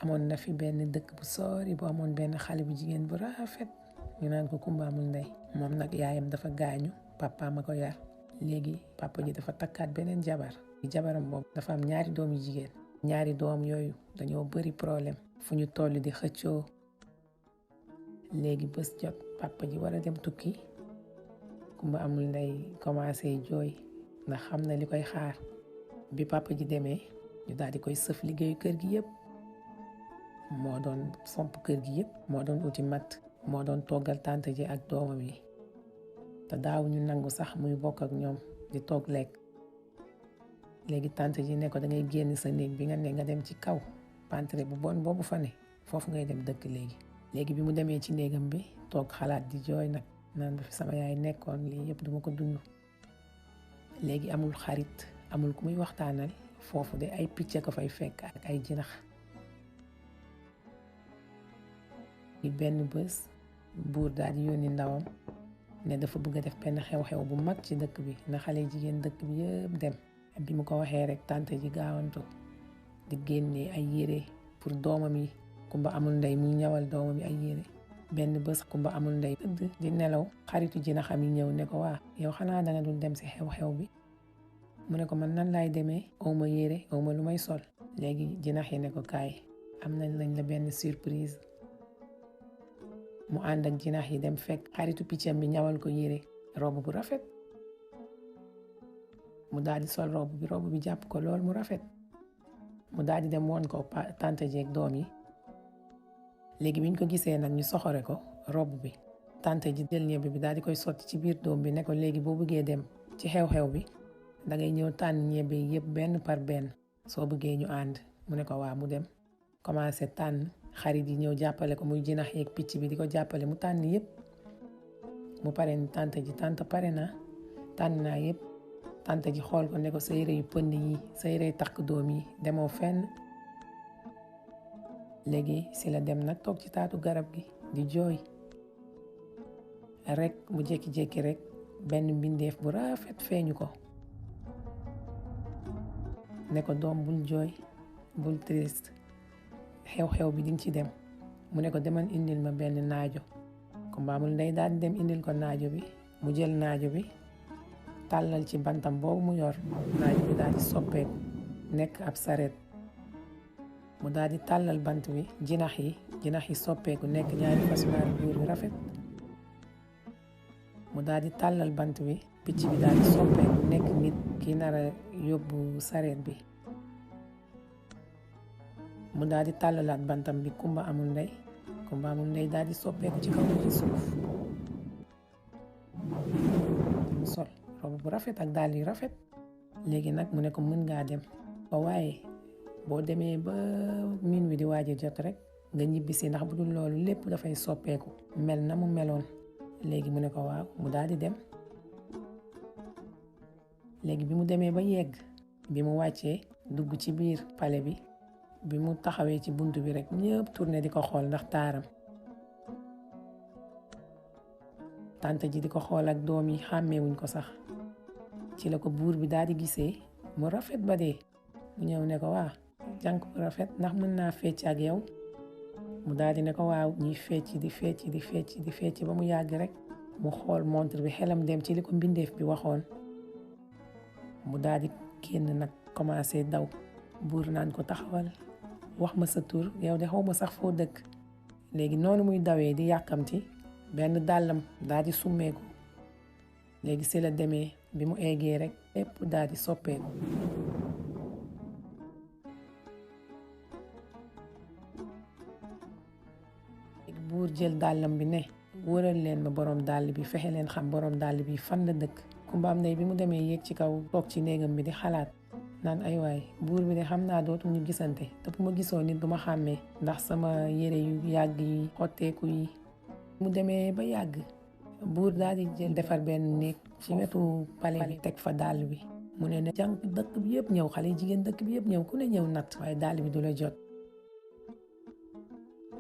amoon na fi benn dëkk bu sori bu amoon benn xale bu jigéen bu rafet ñu naan ko Kumba amul ndey. moom nag yaayam dafa gaañu, papa ma ko yar. léegi papa ji dafa takkaat beneen jabaram boobu dafa am ñaari doom yu jigéen. ñaari doom yooyu dañoo bëri problème fu ñu toll di xëccoo. léegi bés jot papa ji war a dem tukki, Kumba amul ndey commencé jooy ndax xam na li koy xaar. bi papa ji demee ñu daal di koy sëf liggéeyu kër gi yëpp. moo doon fomp kër gi yëpp, moo doon uti matt, moo doon toggal tante ji ak doomam yi. te daaw ñu nangu sax muy bokk ak ñoom di toog lekk. léegi tante ji ne ko da ngay génn sa néeg bi nga ne nga dem ci kaw pantre bu bon boobu fa ne foofu ngay dem dëkk léegi bi mu demee ci néegam bi toog xalaat di jooy nag naan ba fi sama yaay nekkoon lii yëpp duma ko dund. léegi amul xarit, amul ku muy waxtaanal foofu de ay picc ko fay fekk ak ay jinax. benn bés buur daal di yónni ndawam ne dafa bëgg a def benn xew-xew bu mag ci dëkk bi na xale jigéen dëkk bi yëpp dem. bi mu ko waxee rek tante ji gaawantu di génnee ay yére pour doomam yi. Kumba amul ndey muy ñawal doomam yi ay yére. benn bés Kumba amul ndey tëdd di nelaw, xaritu jinaxam yi ñëw ne ko waa yow xanaa danga dul dem si xew-xew bi. mu ne ko man nan laay demee, awma yére, awma lu may sol. léegi jinax yi ne ko kaay am nañ lañ la benn surprise. mu ànd ak jinax yi dem fekk xaritu piccam bi ñawal ko yére, robe bu rafet. mu daal di sol robe bi jàpp ko lool mu rafet. mu daal di dem woon ko tante jeeg doom yi. léegi biñ ko gisee nag ñu soxore ko robe bi, tante ji jël ñebbe bi daal di koy sotti ci biir doom bi ne ko léegi boo bëggee dem ci xew-xew bi da ngay ñëw tànn ñebbe yëpp benn par benn soo bëggee ñu ànd. mu ne ko waa mu dem commencé tànn. xarit yi ñëw jàppale ko muy jinax yeeg picc bi di ko jàppale mu tànn yëpp. mu pare ni tante ji tante pare naa tànn naa yëpp. tante ji xool ko ne ko sa yére yu pënd yi, sa yére takk doom yi demoo fenn. léegi si la dem nag toog ci taatu garab gi di jooy rek mu jékki-jékki rek benn mbindeef bu rafet feeñu ko ne ko doom bul jooy bul triste, xew-xew bi di nga ci dem. mu ne ko demal indil ma benn naajo. Kumba amul ndey daal di dem indil ko naajo bi. mu jël naajo bi tàllal ci bantam boobu mu yor, naajo bi daal di soppeeku nekk ab saret. mu daal di tàllal bant bi, jinax yi soppeeku nekk ñaari fasuwaari buur yu rafet. mu daal di tàllal bant bi, picc bi daal di soppeeku nekk nit ki nar a yóbbu saret bi. mu daal di tàllalaat bantam bi, Kumba amul ndey daal di soppeeku ci kaw ci suuf. mu sol robe bu rafet ak dàll yu rafet. léegi nag mu ne ko mën ngaa dem waaye boo demee ba min wi di waaj a jot rek nga ñibbisi ndax bu dul loolu lépp dafay soppeeku mel na mu meloon. léegi mu ne ko waaw mu daal di dem. léegi bi mu demee ba yegg, bi mu wàccee dugg ci biir palais bi mu taxawee ci buntu bi rek ñëpp tourné di ko xool ndax taaram. tante ji di ko xool ak doom yi xàmmeewuñ ko sax. ci la ko buur bi daal di gisee mu rafet ba dee. mu ñëw ne ko waa jànk bu rafet ndax mën naa fecc ak yow. mu daal di ne ko waaw. ñuy fecc ba mu yàgg rek mu xool montre bi, xelam dem ci li ko mbindeef bi waxoon. mu daal di génn nag commencé daw. buur naan ko taxawal, wax ma sa tur, yow de xaw ma sax foo dëkk. léegi noonu muy dawee di yàkkamti, benn dàllam daal di summeeku. léegi si la demee bi mu eggee rek lépp daal di soppeeku. buur jël dàllam bi ne wëral leen ma borom dàll bi, fexe leen xam borom dàll bi fan la dëkk. Kumba am ndey bi mu demee yéeg ci kaw toog ci néegam bi di xalaat naan ay waay buur bi de xam naa dootuñu gisante, te bu ma gisoo nit du ma xàmmee ndax sama yére yu yàgg yi, xotteeku yi. mu demee ba yàgg buur daal di jël defar benn néeg ci wetu palais bi teg fa dàll bi. mu ne jànk dëkk bi yëpp ñëw, xale jigéen dëkk bi yëpp ñëw, ku ne ñëw natt waaye dàll bi du la jot.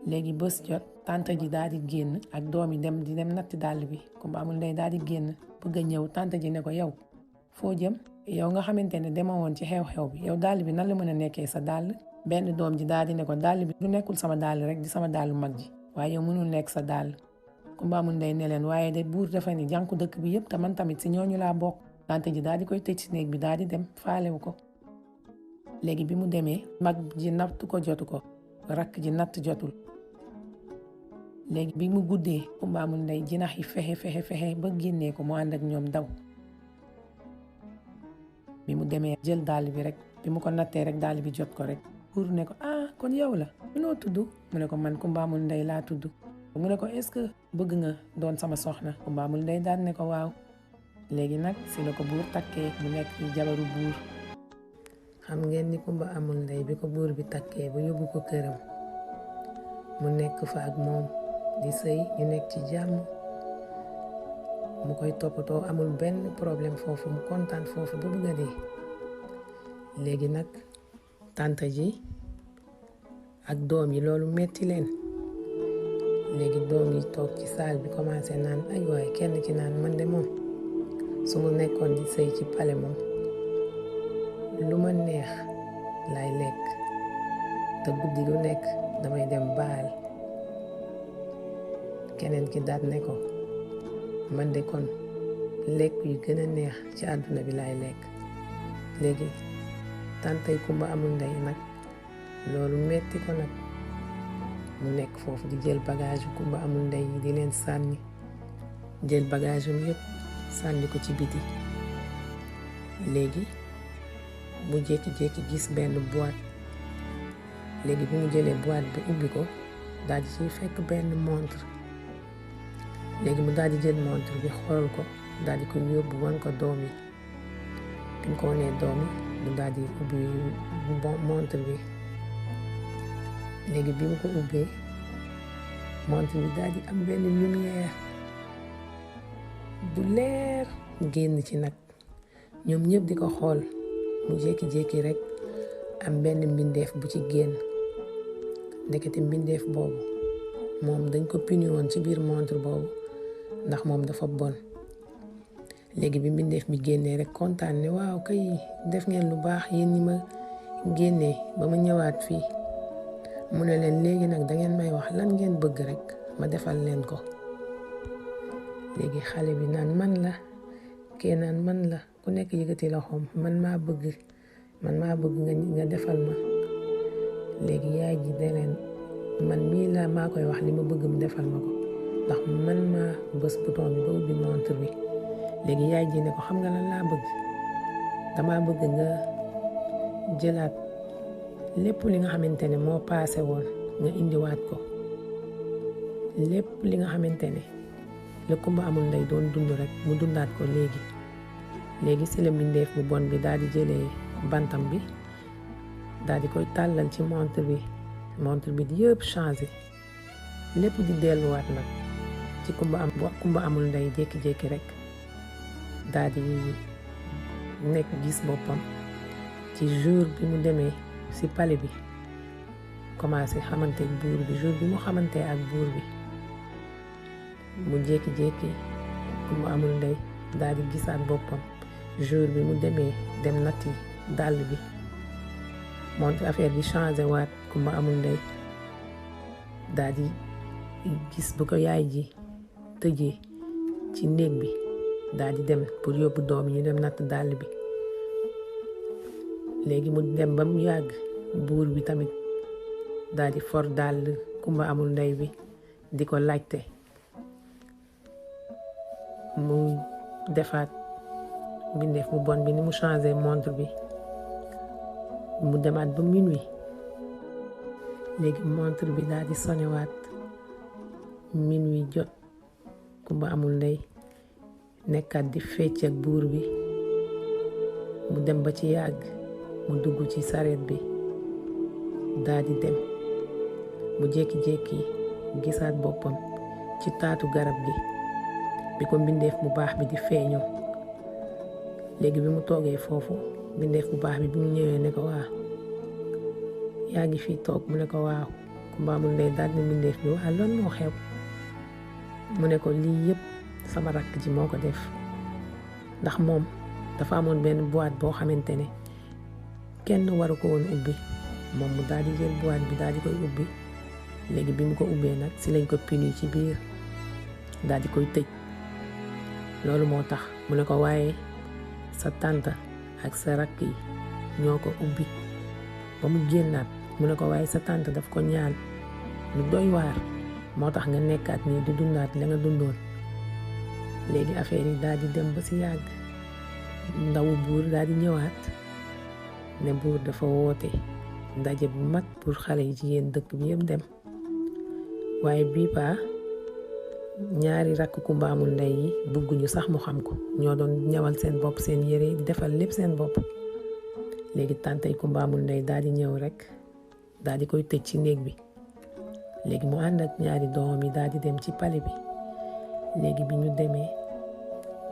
léegi bés jot tante ji daal di génn ak doom yi di dem natti dàll bi. Kumba amul ndey daal di génn bëgg a ñëw, tante ji ne ko yow foo jëm, yow nga xamante ne dema woon ci xew-xew bi, yow dàll bi nan la mën a nekkee sa dàll. benn doom ji daal di ne ko dàll bi du nekkul sama dàll rek di sama dàllu mag ji waaye yow mënul nekk sa dàll. Kumba Amul Ndey ne leen waaye de buur dafa ni jànku dëkk bi yëpp te man tamit si ñooñu laa bokk. tante ji daal di koy tëj si néeg bi daal di dem faalewu ko. léegi bi mu demee mag ji natt ko jotu ko rakk ji natt jotul. léegi bi mu guddee Kumba Amul Ndey jinax yi fexe ba génnee ko mu ànd ak ñoom daw. bi mu demee jël dàll bi rek bi mu ko nattee rek dàll bi jot ko rek. buur ne ko kon yow la noo tudd mu ne ko man Kumba Amul Ndey laa tudd. mu ne ko est-ce que bëgg nga doon sama soxna. Kumba Amul Ndey daal ne ko waaw. léegi nag si la ko buur takkee mu nekk jabaru buur. xam ngeen ni Kumba Amul Ndey bi ko buur bi takkee ba yóbbu ko këram mu nekk fa ak moom di sëy ñu nekk ci jàmm mu koy toppatoo amul benn problème foofu mu kontaan foofu ba bëgg a dee. léegi nag tante ji ak doom yi loolu metti leen. léegi doom yi toog ci saal bi commencé naan ay waay kenn ci naan man de moom su ma nekkoon di sëy ci pale moom lu ma neex lay lekk te guddi lu nekk damay dem baal. keneen ki daat ne ko man de kon lekk yu gën a neex ci àdduna bi lay lekk. léegi tantay Kumba Amul Ndey nag loolu metti ko nag mu nekk foofu di jël bagage yu Kumba Amul Ndey yi di leen sànni jël bagage am yëpp sànni ko ci biti. léegi mu jékki-jékki gis benn boîte. léegi bi mu jëlee boîte bi ubbi ko daal di ciy fekk benn montre. léegi mu daal di jël montre bi xool ko daal di ko yóbbu wan ko doom yi. bi mu ko wanee doom yi mu daal di ubbi montre bi. léegi bi mu ko ubbee montre bi daal di am benn lumière bu leer génn ci nag ñoom ñëpp di ko xool. mu jékki-jékki rek am benn mbindeef bu ci génn. ndekete mbindeef boobu moom dañ ko puni woon ci biir montre boobu ndax moom dafa bon. léegi bi mbindeef mi génnee rek kontaan ne waaw kay def ngeen lu baax yéen ñi ma génnee ba ma ñëwaat fii. mu ne leen léegi nag dangeen may wax lan ngeen bëgg rek ma defal leen ko. léegi xale bi naan man la kee naan man la ku nekk yëkkati loxoom man maa bëgg nga defal ma. léegi yaay ji ne leen man mii la maa koy wax li ma bëgg mu defal ma ko ndax man maa bës bouton bi ba ubbi montre bi. léegi yaay ji ne ko xam nga lan laa bëgg damaa bëgg nga jëlaat lépp li nga xamante ne moo paase woon nga indiwaat ko. lépp li nga xamante ne la Kumba Amul Ndey doon dund rek mu dundaat ko léegi. léegi si la mbindeef bu bon bi daal di jëlee bantam bi daal di koy tàllal ci montre bi yëpp changé lépp di delluwaat nag ci Kumba Amul Ndey. jékki-jékki rek daal di nekk gis boppam ci jour bi mu demee ci palais bi commencé xamante ak buur bi. jour bi mu xamante ak buur bi mu jékki-jékki Kumba Amul Ndey daal di gisaat boppam jour bi mu demee dem natti dàll bi montre affaire bi changé waat. Kumba Amul Ndey daal di gis bu ko yaay ji tëjee ci néeg bi daal di dem pour yóbbu doom yi ñu dem natt dàll bi. léegi mu dem ba mu yàgg buur bi tamit daal di for dàll Kumba Amul Ndey bi di ko laajte. mu defaat mbindeef bu bon bi ni mu changé montre bi mu demaat ba minuit. léegi montre bi daal di sonewaat minuit jot. Kumba Amul Ndey nekkaat di fecc ak buur bi mu dem ba ci yàgg mu dugg ci sareet bi daal di dem. mu jékki-jékki gisaat boppam ci taatu garab gi bi ko mbindeef bu baax bi di feeñoo. léegi bi mu toogee foofu mbindeef bu baax bi mu ñëwee ne ko waaw yaa ngi fii toog mu ne ko waaw. Kumba Amul Ndey daal di mbindeef bi waaw loolu moo xew. mu ne ko lii yëpp sama rakk ji moo ko def ndax moom dafa amoon benn boîte boo xamante ne kenn waru ko woon ubbi moom mu daal di jël boîte bi daal di koy ubbi. léegi bi mu ko ubbee nag si lañ ko pinu ci biir daal di koy tëj. loolu moo tax mu ne ko waaye sa tante ak sa rakk yi ñoo ko ubbi. ba mu génnaat mu ne ko waaye sa tante daf ko ñaan lu doy waar moo tax nga nekkaat nii di dundaat la nga dundoon. léegi affaire yi daal di dem ba si yàgg ndawu buur daal di ñëwaat ne buur dafa woote ndaje bu mag pour xale yi jigéen dëkk bi yëpp dem. waaye bii paa ñaari rakk Kumba Amul Ndey yi bugguñu sax mu xam ko, ñoo doon ñawal seen bopp seen yére di defal lépp seen bopp. léegi tàntay Kumba Amul Ndey daal di ñëw rek daal di koy tëj ci néeg bi. léegi mu ànd ak ñaari doomam yi daal di dem ci pale bi. léegi bi ñu demee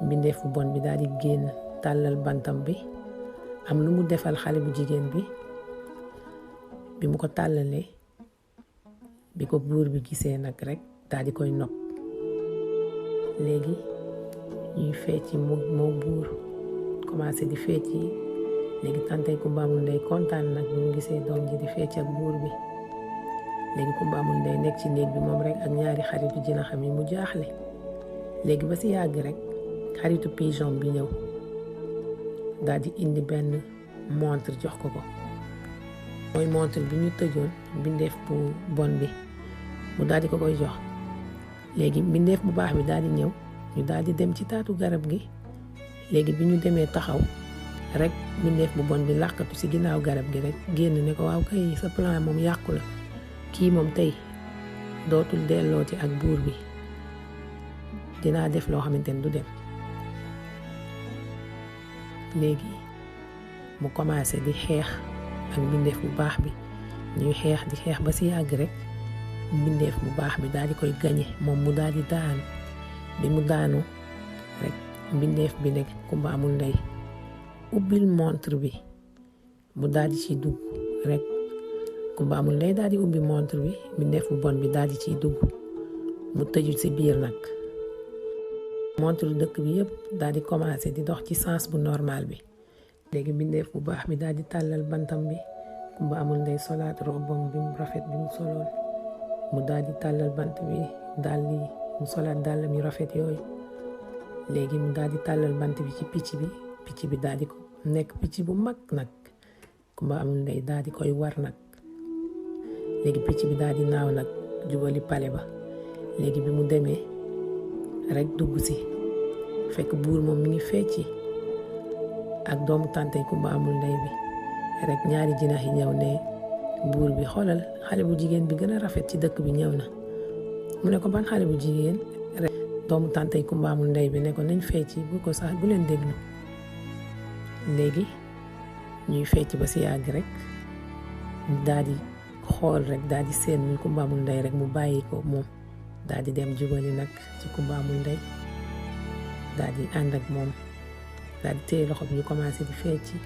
mbindeef bu bon bi daal di génn tàllal bantam bi am lu mu defal xale bu jigéen bi mu ko tàllalee bi ko buur bi gisee nag rek daal di koy nopp. léegi ñuy fecci moo buur commencé di fecci. léegi tàntay Kumba Amul Ndey kontaan nag bi mu gisee doom ji di fecc ak buur bi. léegi Kumba Amul Ndey nekk ci néeg bi moom rek ak ñaari xaritu jina xam yi mu jaaxle. léegi ba si yàgg rek xaritu pigeon bi ñëw daal di indi benn montre jox ko. mooy montre bi ñu tëjoon mbindeef bu bon bi mu daal di ko koy jox. léegi mbindeef bu baax bi daal di ñëw ñu daal di dem ci taatu garab gi. léegi bi ñu demee taxaw rek mbindeef bu bon bi làqatu ci ginnaaw garab gi rek génn ne ko waaw kay sa plan moom yàqu la, kii moom tey dootul dellooti ak buur bi, dinaa def loo xamante ne du dem. léegi mu commencé di xeex ak mbindeef bu baax bi, ñuy xeex di xeex ba ci yàgg rek mbindeef bu baax bi daal di koy gañe moom mu daal di daanu. bi mu daanu rek mbindeef bi nekk Kumba Amul Ndey ubbil montre bi mu daal di ciy dugg rek. Kumba Amul Ndey daal di ubbi montre bi mbindeef bu bon bi daal di ciy dugg mu tëju ci biir nag. montre dëkk bi yëpp daal di commencé di dox ci sens bu normal bi. léegi mbindeef bu baax bi daal di tàllal bantam bi. Kumba Amul Ndey solaat robam bi mu rafet bi mu soloon mu daal di tàllal bant bi daal di mu solaat dàllam yu rafet yooyu. léegi mu daal di tàllal bant bi ci picc bi daal di ko nekk picc bu mag nag. Kumba Amul Ndey daal di koy war nag. léegi picc bi daal di naaw nag jubali pale ba. léegi bi mu demee rek dugg si fekk buur moom mi ngi fecci ak doomu tàntay Kumba Amul Ndey bi rek ñaari jinax yi ñëw ne buur bi xoolal xale bu jigéen bi gën a rafet ci dëkk bi ñëw na. mu ne ko ban xale bu jigéen rek doomu tàntay Kumba Amul Ndey bi ne ko nañ fecci bu ko sax bu leen déglu. léegi ñuy fecc ba si yàgg rek daal di xool rek daal di seen muy Kumba Amul Ndey rek mu bàyyi ko moom daal di dem jubali nag ci Kumba Amul Ndey daal di ànd ak moom daal di téye loxo bi ñu commencé di fecci.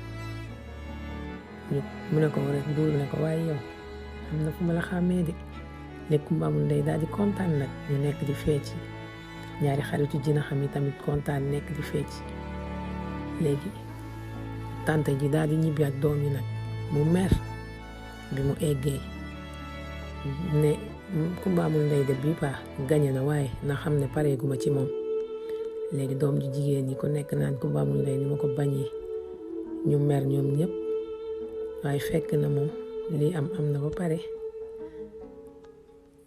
mu ne ko rek buur ne ko waaye yow am na fu ma la xàmmee de. léegi Kumba Amul Ndey daal di kontaan nag ñu nekk di fecci. ñaari xaritu jina xam yi tamit kontaan nekk di fecci. léegi tante ji daal di ñibbi ak doom yi nag mu mer bi mu eggee ne Kumba Amul Ndey de bii paa gañe na waaye na xam ne pareeguma ci moom. léegi doom ji jigéen ñi ku nekk naan Kumba Amul Ndey ni ma ko bañee ñu mer ñoom ñëpp. waaye fekk na moom lii am na ba pare.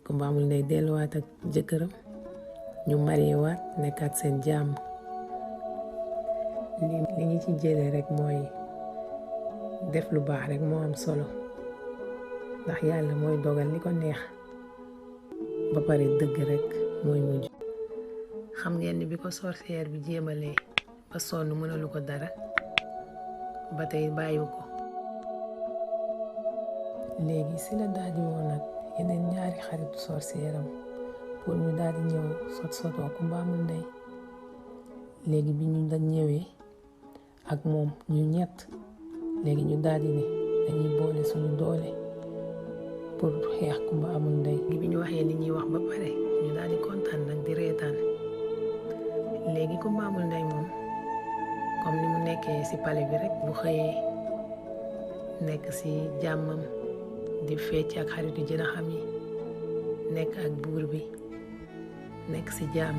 Kumba Amul Ndey delluwaat ak jëkkëram ñu marié waat nekkaat seen jàmm. li ñu ci jëlee rek mooy def lu baax rek moo am solo ndax yàlla mooy dogal li ko neex ba pare dëgg rek mooy mujj. xam ngeen ni bi ko sorcière bi jéemalee ba sonn mënalu ko dara ba tey bàyyiwu ko. léegi si la daal di woon nag yeneen ñaari xaritu sorcière am pour ñu daal di ñëw sotoo Kumba Amul Ndey. léegi bi ñu dañ ñëwee ak moom ñu ñett léegi ñu daal di ne dañuy boole suñu doole pour xeex Kumba Amul Ndey. bi ñu waxee li ñuy wax ba pare ñu daal di kontaan nag di reetaan. léegi Kumba Amul Ndey moom comme ni mu nekkee ci pale bi rek bu xëyee nekk ci jàmmam di fecc ak xaritu jinaxam yi nekk ak buur bi nekk ci jàmm.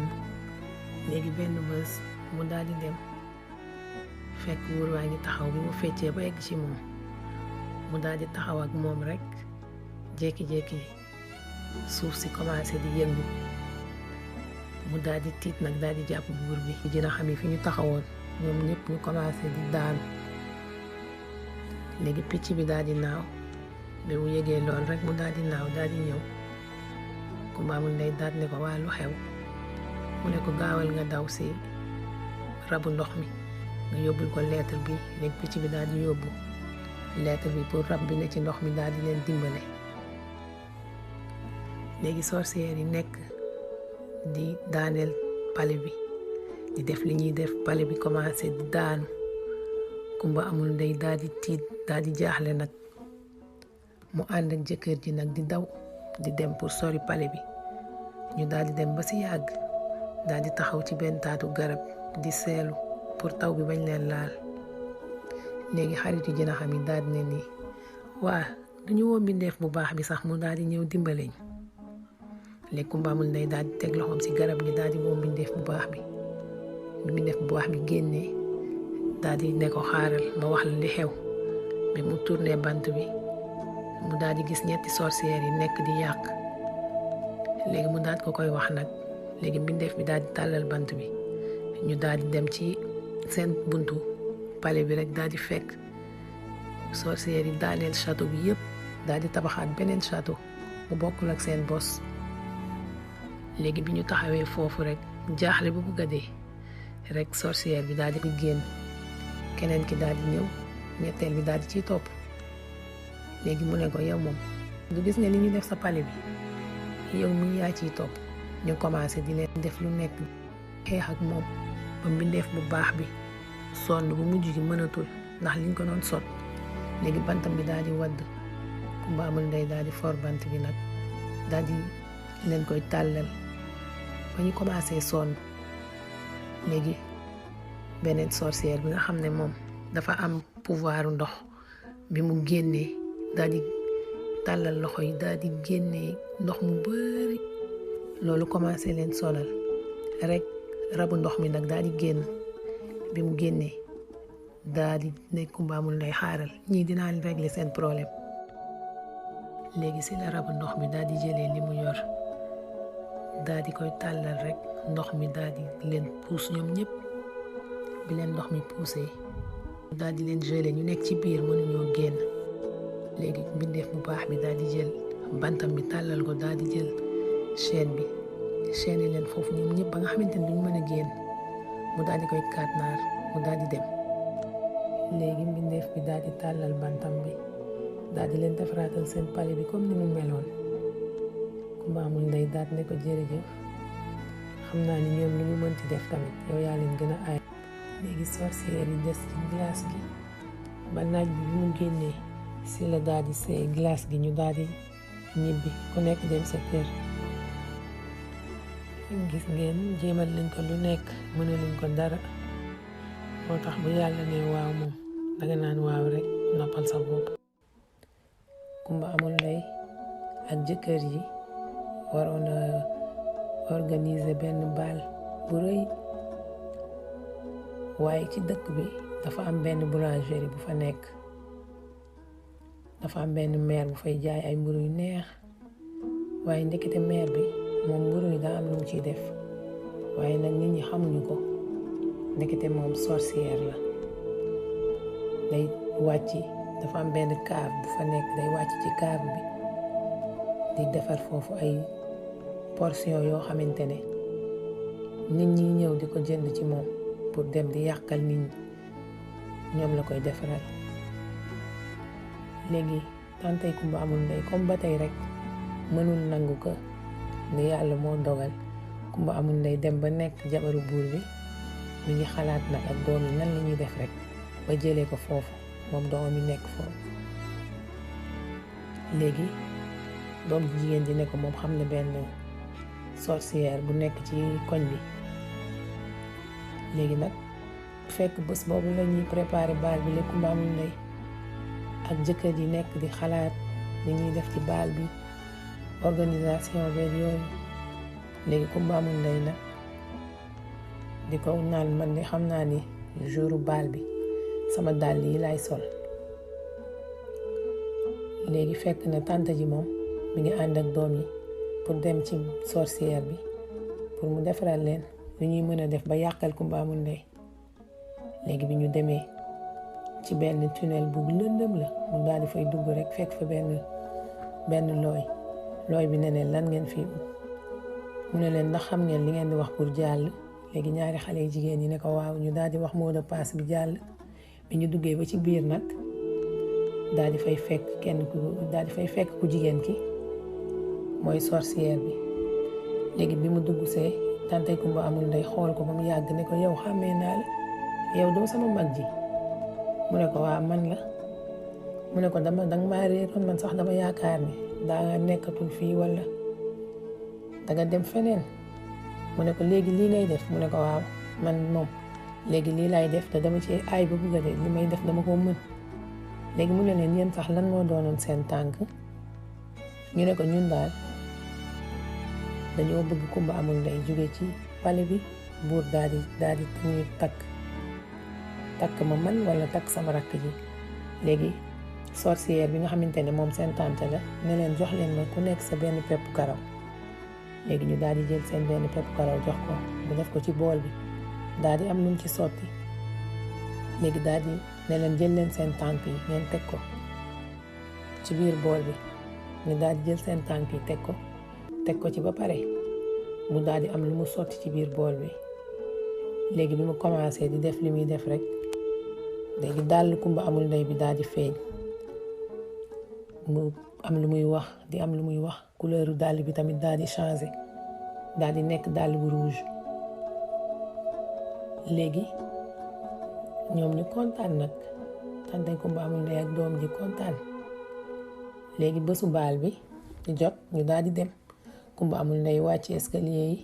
léegi benn bés mu daal di dem fekk buur waa ngi taxaw. bi mu feccee ba egg ci moom mu daal di taxaw ak moom rek jékki-jékki suuf si commencé di yëngu. mu daal di tiit nag daal di jàpp buur bi. jinaxam yi fi ñu taxawoon ñoom ñëpp ñu commencé di daanu. léegi picc bi daal di naaw. bi mu yëgee lool rek mu daal di naaw daal di ñëw. Kumba Amul Ndey daal ne ko waa lu xew. mu ne ko gaawal nga daw si rabu ndox mi nga yóbbul ko lettre bi. léegi picc bi daal di yóbbu lettre bi pour rab bi ne ci ndox mi daal di leen dimbale. léegi sorcières yi nekk di daaneel pale bi di def li ñuy def. pale bi commencé di daanu. Kumba Amul Ndey daal di tiit daal di jaaxle nag. mu ànd ak jëkkër ji nag di daw di dem pour sori pale bi. ñu daal di dem ba ci yàgg daal di taxaw ci benn taatu garab di seelu pour taw bi bañ leen laal. léegi xaritu jinaxam yi daal di ne nii waa duñu woo mbindeef bu baax bi sax mu daal di ñëw dimbaleñ. léegi Kumba Amul Ndey daal di teg loxoom ci garab gi daal di woo mbindeef bu baax bi. mbindeef bu baax bi génnee daal di ne ko xaaral ma wax la li xew. bi mu tourné bant bi mu daal di gis ñetti sorcières yi nekk di yàq. léegi mu daal ko koy wax nag. léegi mbindeef bi daal di tàllal bant bi ñu daal di dem ci seen buntu pale bi rek daal di fekk sorcières yi daaneel château bi yëpp. daal di tabaxaat beneen château mu bokkul ak seen bos. léegi bi ñu taxawee foofu rek jaaxle bu bugg a dee rek sorcière bi daal di ko génn. keneen ki daal di ñëw ñetteel bi daal di ciy topp. léegi mu ne ko yow moom du gis nga li ñu def sa pale bi yow mi yaa ciy topp. ñu commencé di leen def lu nekk xeex ak moom ba mbindeef bu baax bi sonn bu mujj gi mënatul ndax liñ ko doon sot. léegi bantam bi daal di wadd. Kumba Amul Ndey daal di for bant bi nag daal di leen koy tàllal ba ñu commencé sonn. léegi beneen sorcière bi nga xam ne moom dafa am pouvoiru ndox bi mu génnee daal di tàllal loxo yi daal di génnee ndox mu bari. loolu commencé leen sonal rek rabu ndox mi nag daal di génn. bi mu génnee daal di ne Kumba Amul Ndey xaaral ñii dinaa régler seen problème. léegi si la rabu ndox mi daal di jëlee li mu yor daal di koy tàllal rek ndox mi daal di leen puus ñoom ñëpp. bi leen ndox mi puusee daal di leen gelé ñu nekk ci biir mënuñoo génn. léegi mbindeef bu baax bi daal di jël bantam bi tàllal ko daal di jël chaîne bi chaîne leen foofu ñoom ñëpp ba nga xamante ni duñ mën a génn. mu daal di koy kaatnaar mu daal di dem. léegi mbindeef bi daal di tàllal bantam bi daal di leen defaraatal seen pale bi comme ni mu meloon. Kumba Amul Ndey daal ne ko jërëjëf xam naa ni ñoom lu ñu mënti def tamit yow yaa leen gën a aay. léegi sorcière yi des ci glace gi ba naaj bi mu génnee si la daal di see glace gi ñu daal di ñibbi ku nekk dem sa kër. gis ngeen jéemal nañ ko lu nekk mënaluñ ko dara. moo tax bu yàlla ne waaw moom danga naan waaw rek noppal sa bopp. Kumba Amul Ndey ak jëkkër ji waroon a organiser benn bal bu rëy. waaye ci dëkk bi dafa am benn boulangerie bu fa nekk. dafa am benn maire bu fay jaay ay mburu yu neex. waaye ndekete maire bi moom mburu yi daa am lu mu ciy def. waaye nag nit ñi xamuñu ko. ndekete moom sorcière la. day wàcc dafa am benn cave bu fa nekk day wàcc ci cave bi di defar foofu ay portion yoo xamante ne nit ñi ñëw di ko jënd ci moom pour dem di yàqal nit ñi ñoom la koy defaral. léegi tantay Kumba Amul Ndey comme ba tey rek mënul nangu ko ne yàlla moo dogal Kumba Amul Ndey dem ba nekk jabaru buur bi. mi ngi xalaat nag ak doom yi nan la ñuy def rek ba jëlee ko foofu moom doom yi nekk foofu. léegi doom ji jigéen ji ne ko moom xam ne benn sorcière bu nekk ci koñ bi. léegi nag fekk bés boobu la ñuy préparé baal bi la Kumba Amul Ndey ak jëkkër ji nekk di xalaat li ñuy def ci baal bi organisation beeg yooyu. léegi Kumba amul ndey nag di ko naan man de xam naa ni jouru baal bi sama dàll yi laay sol. léegi fekk na tante ji moom mi ngi ànd ak doom yi pour dem ci sorcière bi pour mu defaral leen lu ñuy mën a def ba yàqal Kumba amul ndey. léegi bi ñu demee ci benn tunnel bu lëndëm la mu daal di fay dugg rek fekk fa benn looy bi ne leen lan ngeen fii ut mu ne leen ndax xam ngeen li ngeen di wax pour jàll. léegi ñaari xale yu jigéen ñi ne ko waaw ñu daal di wax mot de passe bi jàll. bi ñu duggee ba ci biir nag daal di fay fekk ku jigéen ki mooy sorcière bi. léegi bi mu dugg see tante Kumba amul ndey xool ko ba mu yàgg ne ko yow xàmmee naa la yow doo sama mag ji. mu ne ko waa man la. mu ne ko danga maa réeroon man sax dama yaakaar ni daa nga nekkatul fii wala danga dem feneen. mu ne ko léegi lii ngay def mu ne ko waaw man moom léegi lii laay def te dama ci aay ba bëgg a de li may def dama ko mën. léegi mu ne leen yéen sax lan moo doonoon seen tànk. ñu ne ko ñun daal dañoo bëgg Kumba amul ndey jóge ci pale bi buur daal di ñuy takk ma man wala takk sama rakk ji. léegi sorcière bi nga xamante ne moom seen tante la ne leen jox leen ma ku nekk sa benn pepp karaw. léegi ñu daal di jël seen benn pepp karaw jox ko bu def ko ci bool bi daal di am lu mu ci sotti. léegi daal di ne leen jël leen seen tànk yi ngeen teg ko ci biir bool bi. ñu daal di jël seen tànk yi teg ko ci ba pare mu daal di am lu mu sotti ci biir bool bi. léegi bi mu commencé di def li muy def rek léegi dàll Kumba amul ndey bi daal di feeñ. mu am lu muy wax couleur dàll bi tamit daal di changé daal di nekk dàll bu rouge. léegi ñoom ñu kontaan nag tante Kumba amul ndey ak doom ji kontaan. léegi bésu baal bi di jot ñu daal di dem Kumba amul ndey wàcce escalier yi.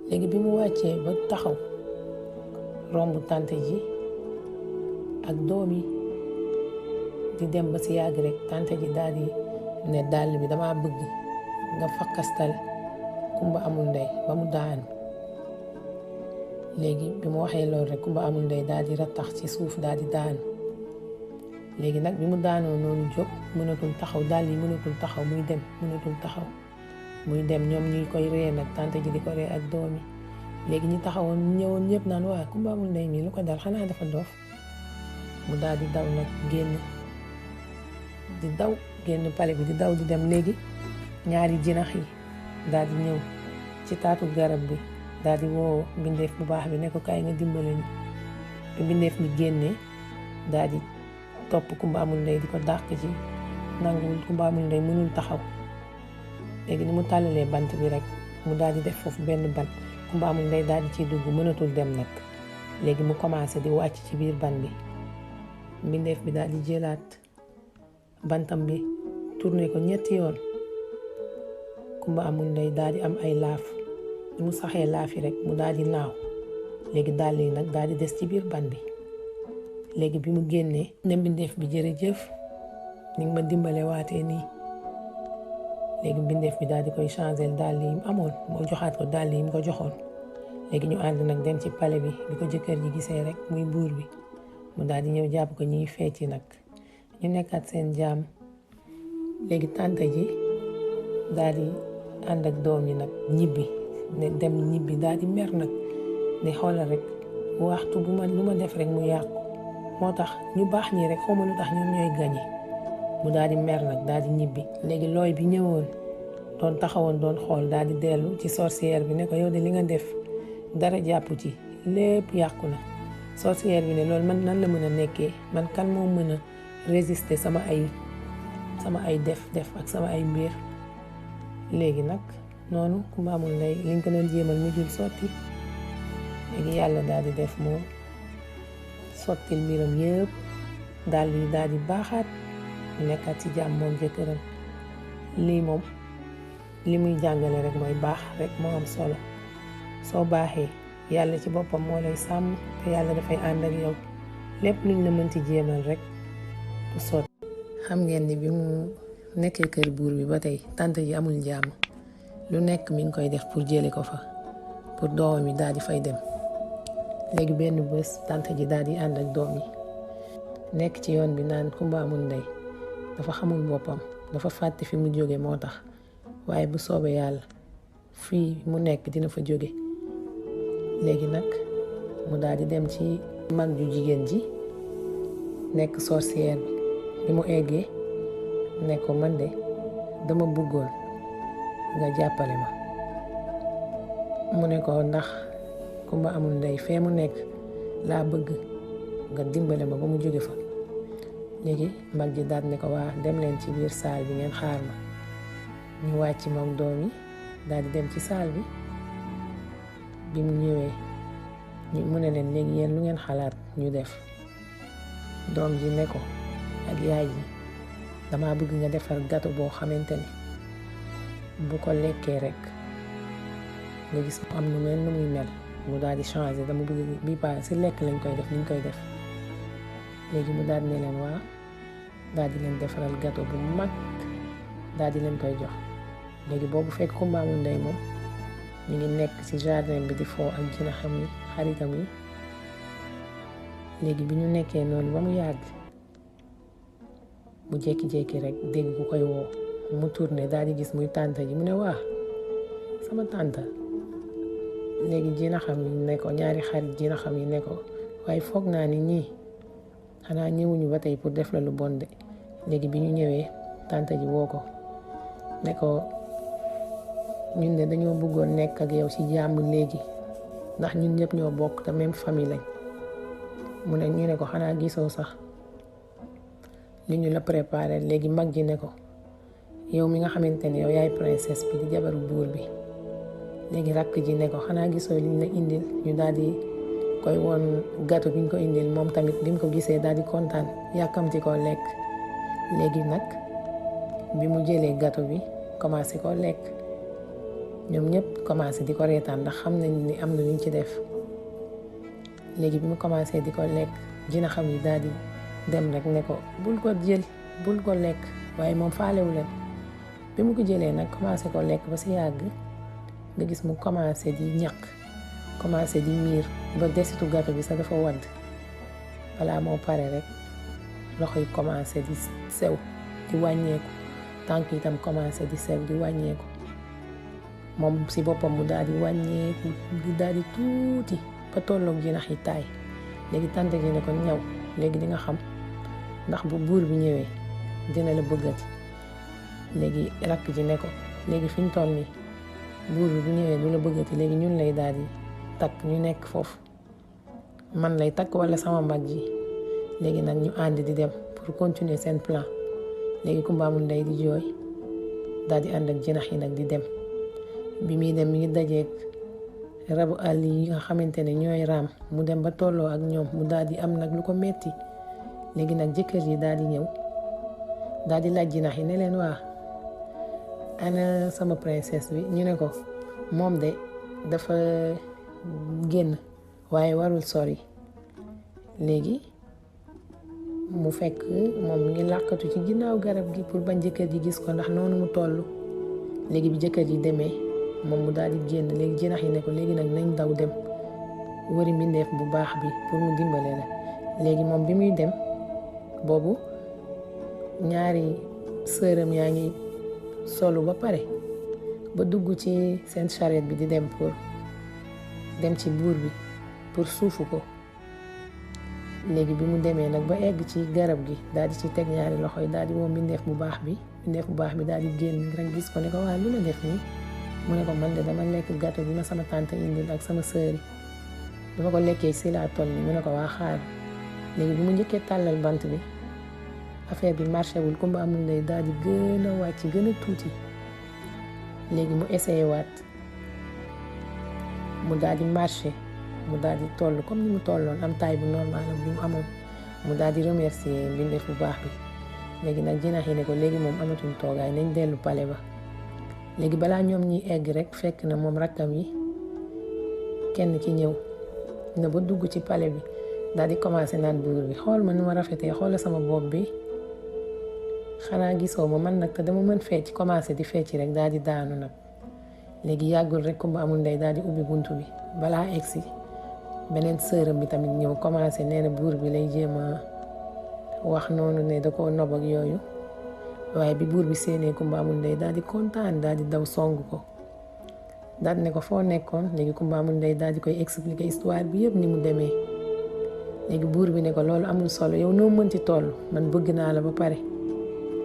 léegi bi mu wàccee ba taxaw romb tante ji ak doom yi di dem ba si yàgg rek tante ji daal di ne dàll bi dama bëgg nga fakkastal Kumba amul ndey ba mu daanu. léegi bi mu waxee loolu rek Kumba amul ndey daal di rattax ci suuf daal di daanu. léegi nag bi mu daanoo noonu jóg mënatul taxaw dàll yi mënatul taxaw muy dem ñoom ñuy koy ree nag tante ji di ko ree ak doom yi. léegi ñi taxawoon ñëwoon ñëpp naan waa Kumba amul ndey mii lu ko dal xanaa dafa doof. mu daal di daw nag génn pale bi di daw di dem. léegi ñaari jinax yi daal di ñëw ci taatu garab bi daal di woo mbindeef bu baax bi ne ko kaay nga dimbale ñu. bi mbindeef mi génnee daal di topp Kumba amul ndey di ko dàq ci nanguwul. Kumba amul ndey mënul taxaw. léegi ni mu tàllalee bant bi rek mu daal di def foofu benn bant Kumba amul ndey daal di ciy dugg mënatul dem nag. léegi mu commencé di wàcc ci biir ban bi. mbindeef bi daal di jëlaat bantam bi tourné ko 3 yoon. Kumba amul ndey daal di am ay laaf ni mu saxee laaf yi rek mu daal di naaw. léegi dàll yi nag daal di des ci biir ban bi. léegi bi mu génnee ne mbindeef bi jërëjëf ni nga ma dimbale waatee nii. léegi mbindeef bi daal di koy changer dàll yi mu amoon moo joxaat ko dàll yi mu ko joxoon. léegi ñu ànd nag dem ci pale bi bi ko jëkkër ji gisee rek muy buur bi mu daal di ñëw jàpp ko ñiy fecci nag ñu nekkaat seen jaam. léegi tante ji daal di ànd ak doom yi nag ñibbi daal di mer nag ne xoolal rek waxtu lu ma def rek mu yàqu. moo tax ñu baax ñi rek xawma lu tax ñoom ñooy gañe. mu daal di mer nag daal di ñibbi. léegi looy bi ñëwoon doon taxawoon doon xool daal di dellu ci sorcière bi ne ko yow de li nga def dara jàpp ci lépp yàqu na. sorcière bi ne loolu man nan la mën a nekkee man kan moo mën a résister sama ay def ak sama ay mbir. léegi nag noonu Kumba amul ndey liñ ko doon jéemal mujjul sotti. léegi yàlla daal di def moo sottil mbiram yëpp daal di baaxaat mu nekkaat ci jàmm moom jëkkëram. lii moom li muy jàngale rek mooy baax rek moo am solo. soo baaxee yàlla ci boppam moo lay sàmm te yàlla dafay ànd ak yow lépp luñ la mënti jéemal rek du sotti. xam ngeen ni bi mu nekkee kër buur bi ba tey tante ji amul jàmm lu nekk mi ngi koy def pour jële ko fa pour doomam yi daal di fay dem. léegi benn bés tante ji daal di ànd ak doom yi nekk ci yoon bi naan Kumba amul ndey dafa xamul boppam dafa fàtte fi mu jóge moo tax waaye bu soobee yàlla fii mu nekk dina fa jóge. léegi nag mu daal di dem ci mag ju jigéen ji nekk sorcière bi mu eggee ne ko man de dama bëggoon nga jàppale ma. mu ne ko ndax Kumba amul ndey fee mu nekk laa bëgg nga dimbale ma ba mu jóge fa. léegi mag ji daal ne ko waa dem leen ci biir saal bi ngeen xaar ma. ñu wàcc moom doom yi daal di dem ci saal bi mu ñëwee mu ne leen léegi yéen lu ngeen xalaat ñu def. doom ji ne ko ak yaay ji dama bëgg nga defar gâteau boo xamante ne bu ko lekkee rek nga gis mu am nu mel nu muy mel mu daal di changer. dama bëgg bi pa si lekk lañ koy def niñ koy def. léegi mu daal ne leen waa daal di leen defaral gâteau bu mag daal di leen koy jox. léegi boobu fekk Kumba amul ndey moom ñu ngi nekk ci jardin bi di foo ak jinaxam yi xaritam yi. léegi bi ñu nekkee noonu ba mu yàgg mu jékki-jékki rek dégg ku koy woo mu tourné daal di gis muy tànta ji mu ne waa sama tànta. léegi jinaxam yi ne ko ñaari xarit jinaxam yi ne ko waaye foog naa ni ñii xanaa ñëwuñu ba tey pour def la lu bon de. léegi bi ñu ñëwee tànta ji woo ko ne ko ñun de dañoo bëggoon nekk ak yow ci jàmm léegi ndax ñun ñëpp ñoo bokk te même famille lañ. mu ne ñu ne ko xanaa gisoo sax li ñu la préparé. léegi mag ji ne ko yow mi nga xamante ne yow yaay princesse bi di jabaru buur bi. léegi rakk ji ne ko xanaa gisoo liñ la indil. ñu daal di koy woon gâteau bi ñu ko indil. moom tamit bi mu ko gisee daal di kontaan yàkkamti koo lekk. léegi nag bi mu jëlee gâteau bi commencé koo lekk ñoom ñëpp commencé di ko reetaan ndax xam nañ ni am na luñ ci def. léegi bi mu commencé di ko lekk dina xam ni daal di dem rek ne ko bul ko jël bul ko lekk waaye moom faalewu leen. bi mu ko jëlee nag commencé ko lekk ba si yàgg nga gis mu commencé di ñaq commencé di miir ba desitu gâteau bi sax dafa wadd. balaa moo pare rek loxo yi commencé di sew di wàññeeku tànk yi tam commencé di sew di wàññeeku moom si boppam mu daal di wàññeeku di daal di tuuti ba tolloog jinax yi taay. léegi tante ji ne ko ñaw léegi di nga xam ndax bu buur bi ñëwee dina la bëggati. léegi rakk ji ne ko léegi fi ñu toll nii buur bi bu ñëwee du la bëggati léegi ñun lay daal di takk ñu nekk foofu man lay takk wala sama mag ji. léegi nag ñu ànd di dem pour continuer seen plan. léegi Kumba amul ndey di jooy daal di ànd ak jinax yi nag di dem. bi muy dem mi ngi dajeeg rabu àll yi nga xamante ne ñooy raam mu dem ba tolloo ak ñoom mu daal di am nag lu ko metti. léegi nag jëkkër yi daal di ñëw daal di laaj jinax yi ne leen waa ana sama princesse bi. ñu ne ko moom de dafa génn waaye warul sori. léegi mu fekk moom mi ngi làkkatu ci ginnaaw garab gi pour bañ jëkkër ji gis ko ndax noonu mu toll. léegi bi jëkkër ji demee moom mu daal di génn. léegi jinax yi ne ko léegi nag nañ daw dem wëri mbindeef bu baax bi pour mu dimbale la. léegi moom bi muy dem boobu ñaari sëram yaa ngi solu ba pare ba dugg ci seen charrette bi di dem pour dem ci buur bi pour suufu ko. léegi bi mu demee nag ba egg ci garab gi daal di ci teg ñaari loxo yi daal di woo mbindeef bu baax bi daal di génn rek gis ko ne ko waa lu la def nii. mu ne ko man de dama lekk gâteau bi ma sama tante indil ak sama sœur yi dama ko lekkee si laa toll nii. mu ne ko waa xaar. léegi bi mu njëkkee tàllal bant bi affaire bi marché wul. Kumba amul ndey daal di gën a wàcc gën a tuuti. léegi mu essayé waat mu daal di marché mu daal di toll comme ni mu tolloon am taille bu normal bi mu amoon. mu daal di remercier mbindeef bu baax bi. léegi nag jinax yi ne ko léegi moom amatuñ toogaay nañ dellu pale ba. léegi balaa ñoom ñi egg rek fekk na moom rakkam yi kenn ki ñëw na ba dugg ci pale bi daal di commencé naan buur bi xool ma nu ma rafetee xoola sama bopp bi xanaa gisoo ma man nag te dama mën fecc commencé di fecc rek daal di daanu nag léegi yàggul rek Kumba amul ndey daal di ubbi buntu bi balaa egsi beneen sëram bi tamit ñëw commencé nee na buur bi lay jéem a wax noonu ne da koo nob ak yooyu waaye bi buur bi séenee Kumba amul ndey daal di kontaan daal di daw song ko daal ne ko foo nekkoon léegi Kumba amul ndey daal di koy expliquer histoire bi yëpp ni mu demee léegi buur bi ne ko loolu amul solo yow noo mënti toll man bëgg naa la ba pare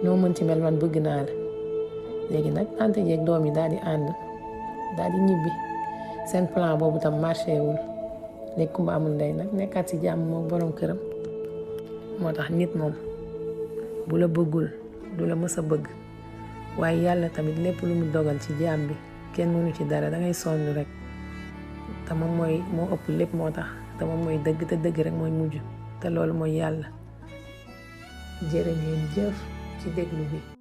noo mënti mel man bëgg naa la léegi nag tante jeeg doom yi daal di ànd daal di ñibbi seen plan boobu tam marché wul léegi Kumba amul ndey nag nekkaat ci jàmm moo borom këram moo tax nit moom bu la bëggul du la mës a bëgg waaye yàlla tamit lépp lu mu dogal ci jaam bi kenn mënu ci dara da ngay sonn rek te moom mooy moo ëpp lépp moo tax te moom mooy dëgg te dëgg rek mooy mujj te loolu mooy yàlla jërë ngeen jëf ci déglu bi